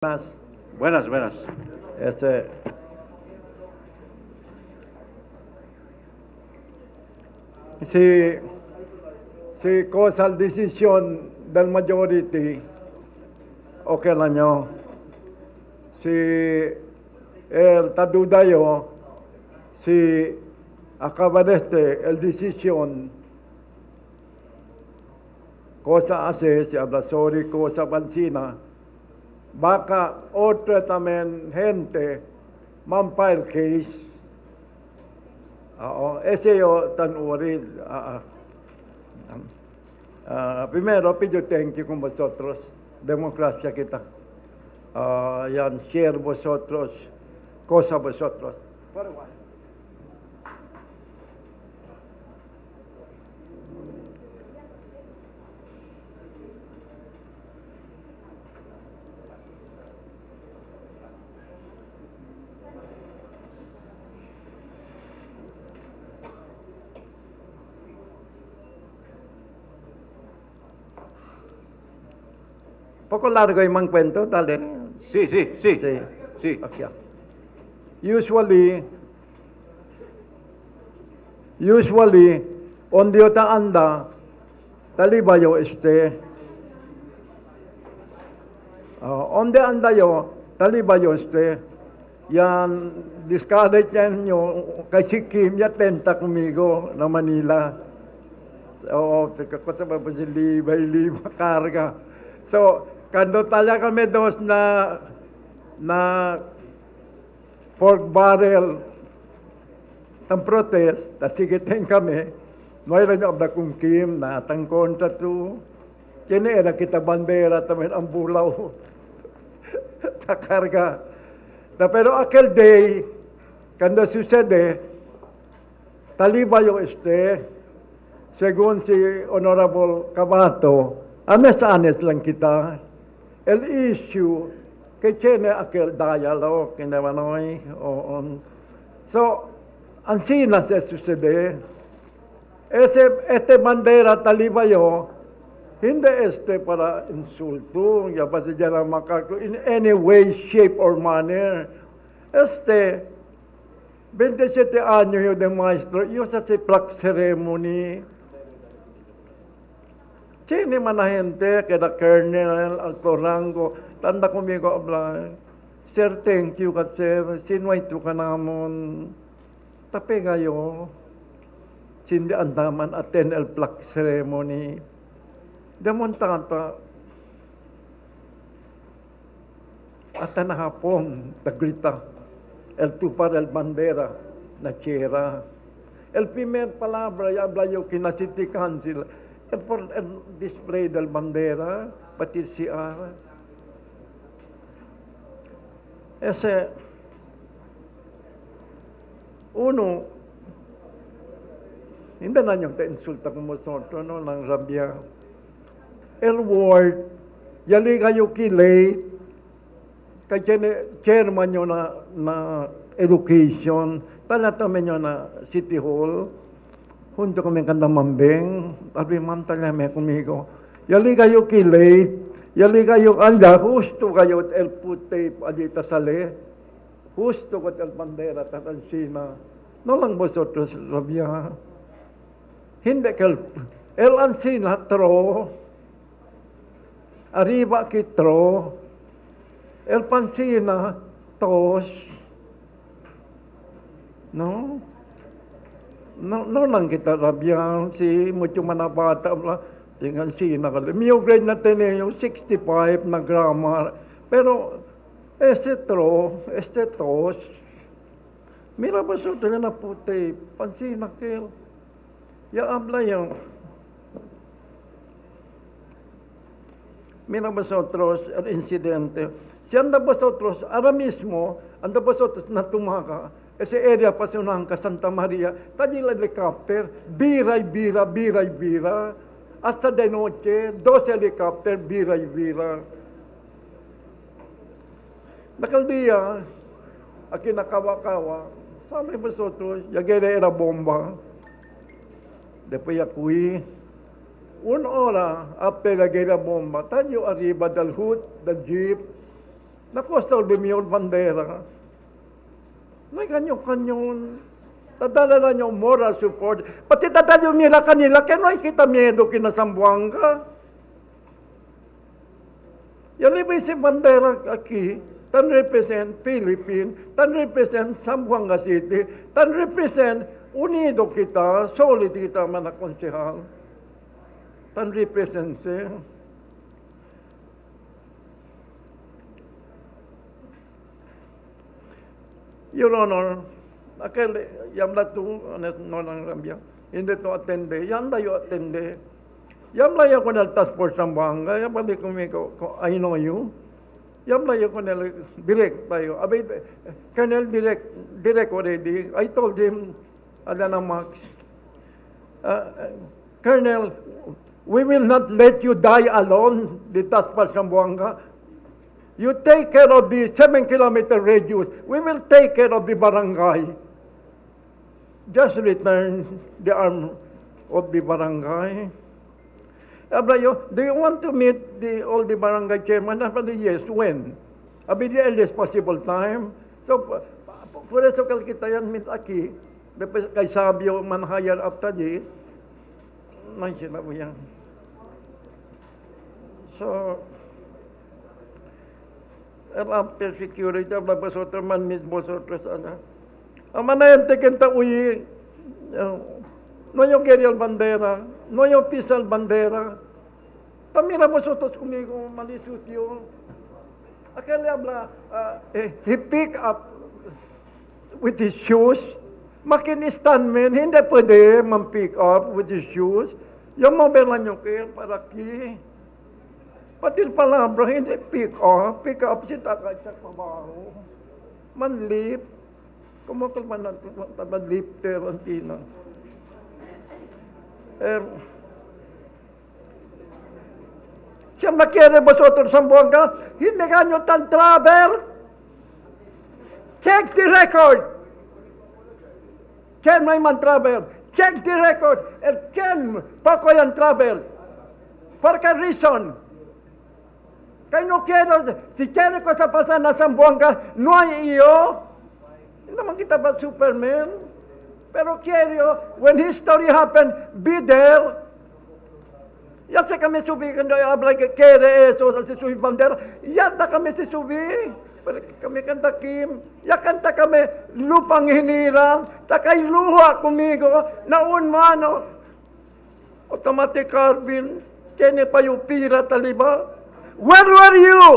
Buenas. Buenas, buenas. Este, si, si cosa decisión del majority, okay lang nyo. Si el tadudayo, si acaba de este, el decisión, cosa hace, si habla sorry, cosa pansina, baka otra también gente man-file case. Oo, ese yo tan worried. Primero, pido thank you con vosotros. Democracia kita. Yan, share vosotros, cosa vosotros. For a while. Poco largo yung mga kwento, dale. Sí, sí, sí. Sí. Sí. Okay. Usually, usually, on the otra anda, taliba yo este. Onde anda yo, taliba yo este. Yan, discourage yan nyo, kay si Kim, ya tenta conmigo na Manila. Oo, kasama pa si Liba, Liba, karga. So, kando tala kami dos na na pork barrel ang protest, tasigitin kami, mayroon yung abda kung Kim na tang kontra to. Kini era kita bandera tamen ang bulaw. Takarga. Na pero aquel day, kando sucede, taliba yung este, según si Honorable Cabato, anes anes lang kita. El issue, kay tiene aquel dialogue, kinamanoy, o on. So, ang sina se sucede, ese, este bandera talibayo, hindi este para insulto, ya pa siya lang makako, in any way, shape, or manner. Este, 27 años yo de maestro, yo sa si plaque ceremony. Sino man na gente, kaya colonel, alto rango, tanda conmigo habla. Sir, thank you ka, sir. Sinuay to ka namon. Tape kayo. Sindi andaman attend el plaque ceremony. Demon tata. At na hapon, tagrita. El tupar el bandera na chera. El primer palabra, ya habla yo que na City Council. El, por, el display del bandera, pati si ara. Ese, uno, hindi na niyong ta-insulta kung vosotros, no, ng rabia. El word, yali kayo kilate, kay chairman nyo na, na education, talatamin nyo na City Hall, junto kami kanda mambeng, sabi ma'am talame kumigo, yali kayo kilate, yali kayo anda, justo kayo el pute adita sale, justo ko el bandera tatansina, no lang vosotros rabia. Hindi kel, el ansina tro, arriba kitro, el pansina tos, no? No, no lang kita rabia, si mucho manabata, bla, tingan sina ka. Mio grade na teneo, 65 na grammar. Pero, este tro, este tos, mira ba so na puti, pansina kel. Ya habla yung, mira vosotros el incidente. Si anda vosotros, ahora mismo, anda vosotros na tumaka, ese area pa ka Santa Maria, tadi la helicopter, bira y bira, bira y bira, hasta de noche, dos helicopter, bira y bira. Nakal dia, aquí nakawa-kawa, sabi vosotros, ya era bomba. Después ya kui, una hora after la guerra bomba, tayo arriba del hood, del jeep, Na costa de mi bandera. May kanyo-kanyon. Tadala na nyo moral support. Pati dadala nila kanila, kaya no kita miedo kinasambuanga. Yan iba si bandera aki, tan represent Philippine, tan represent Zamboanga City, tan represent unido kita, solid kita mga konsehal. Tan represent siya. Your Honor, aquel yamla tu no lang rambia, hindi to attende, yanda yo attende. Yamla yo con el task force Zamboanga, yamla di kumiko, I know you. Yamla yo con el direct tayo. Abay, Colonel direct, direct already. I told him, Alana Max, Colonel, we will not let you die alone, the task force Zamboanga. You take care of the 7-kilometer radius. We will take care of the barangay. Just return the arm of the barangay. Abrayo, do you want to meet all the barangay chairman? Abra, yes, when? Abi, the earliest possible time. So, por eso kita yan meet aki. Después kay Sabio man higher up tadi. May sila mo yan. So, el after security, habla vosotros man mismo vosotros, ana. Amanayante kenta uyi, no yo quería el bandera, no yo pisa el bandera. Tamira vosotros conmigo, malisucio. Aquel le habla, he pick up with his shoes. Makinistan men, hindi pwede man pick up with his shoes. Yung mobelan nyo kayo para ki. Pati palabra, hindi pick up. Pick up si takay sa trabaho. Manlip. Kumukul man natin, manlipter ang tina. Siya makiere vosotros Zamboanga, hindi ka nyo tan travel. Check the record. Ken may man travel. Check the record. El Ken Paco yan travel. For qué reason? Kay no quiero, si quiere cosa pasa na Zamboanga, no hay iyo. Hindi naman kita ba Superman? Pero quiero, when history happen, be there. Ya sé kami subi, kando habla que quiere eso, sa si subi bandera. Ya na kami si subi. Pero kami kanta Kim. Ya kanta kami lupang hinirang. Takay luha kumigo. Naun mano. Automatic carbine. Kene pa yung pira taliba. Where were you?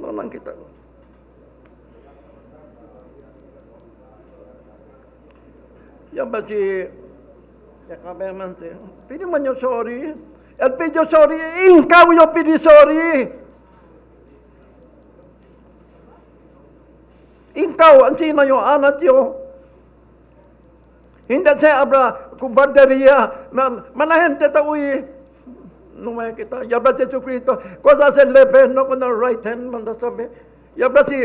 No lang kita. Yan ba si Yakabermante? Pili man yung sorry. El pidió sorry. Ikaw yung pili sorry. Ikaw, ang sino yung anak yo? Hindi siya abra kumbarderia na manahente ta uyi. No may kita. Yabra si Jesucristo. Cosa se left hand, no con the right hand, manda sabi. Yabra si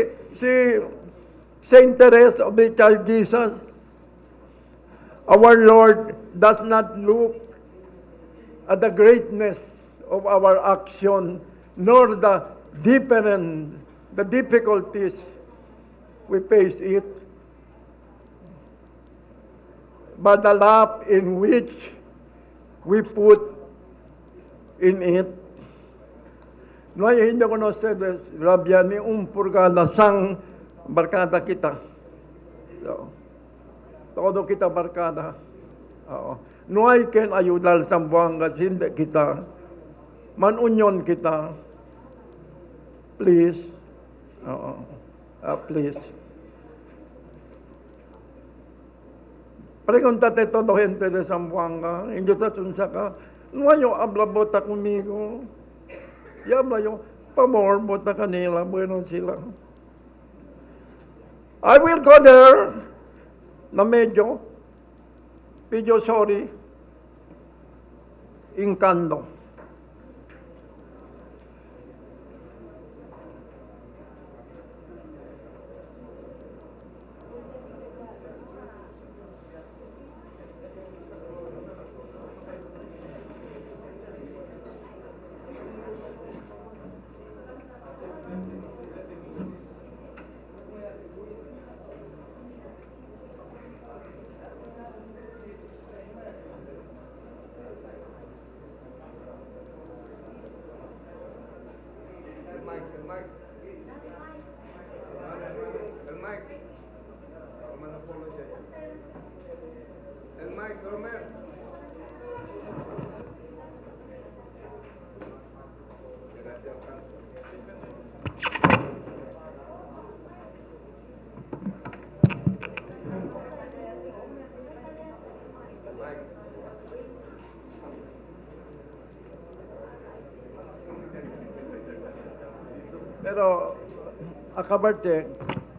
Saint Therese of the Child Jesus. Our Lord does not look at the greatness of our action, nor the difficulties we face it, but the love in which we put in it. No hay hindi ko no ustedes, rabia ni un purgada sang barkada kita. So, todo kita barkada. Oo. No hay quien ayudar sa Zamboanga, hindi kita. Manunyon kita. Please. Oo. Please. Pregúntate todo gente de Zamboanga, hindi ta ka. No hay yo habla bota conmigo. Y habla yo, pamor bota kanila, bueno sila. I will go there na medyo, medyo sorry, inkando. Mike. Ako man apologize. El Mike, Romer. Gracias, Alfonso. Mike. Pero acabarte,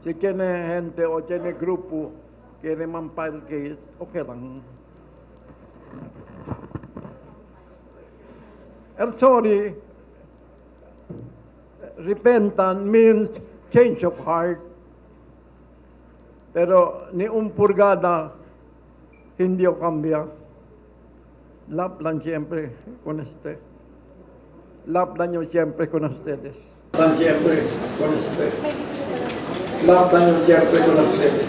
si tiene gente o tiene grupo, quiere man file case, okay lang. And sorry, repentant means change of heart. Pero ni un purgada, hindi o cambia. Love lang siyempre con este. Love lang yo siyempre con ustedes. Lang siyempre con este. Love lang yo siyempre con ustedes.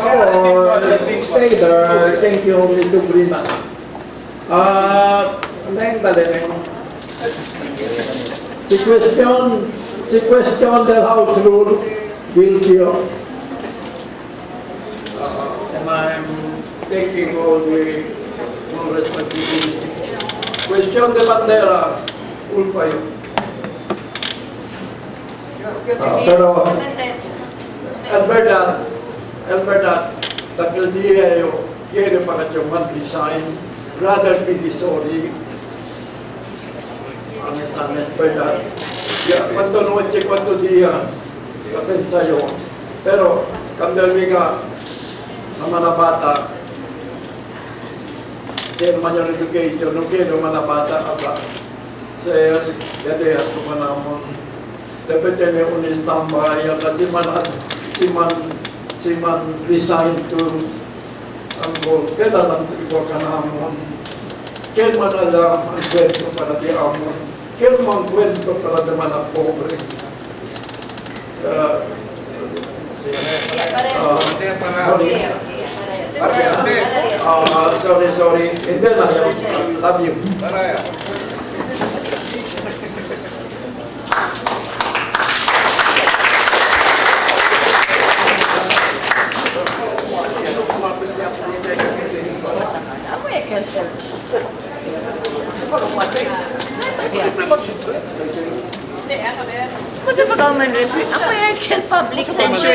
Oh, hey there. Thank you, Miss Sabrina. Ah, neng dali, neng. Si question del house rule, guilty of. And I'm taking all the full responsibility. Question de bandera, culpa yun. Pero, en verdad, la que el día yo quiere para que yo man resign, rather be the sorry. Honest, honest, verdad. Ya, cuánto noche, cuánto día, la pensa yo. Pero, cuando él diga, sa mga bata, tiene mayor education, no quiero mga bata, habla. Sir, ya deja su panamon. Dapat tiene un stand-by, kasi man, si man, si man resign to ang goal. Kailan ang tribo ka namon? Kailan man alam ang kwento para di amon? Kailan man kwento para di man ang pobre? Sorry. Sorry, sorry. Hindi na. Love you. Paraya. Kasi pag man refer, ako yung public censure.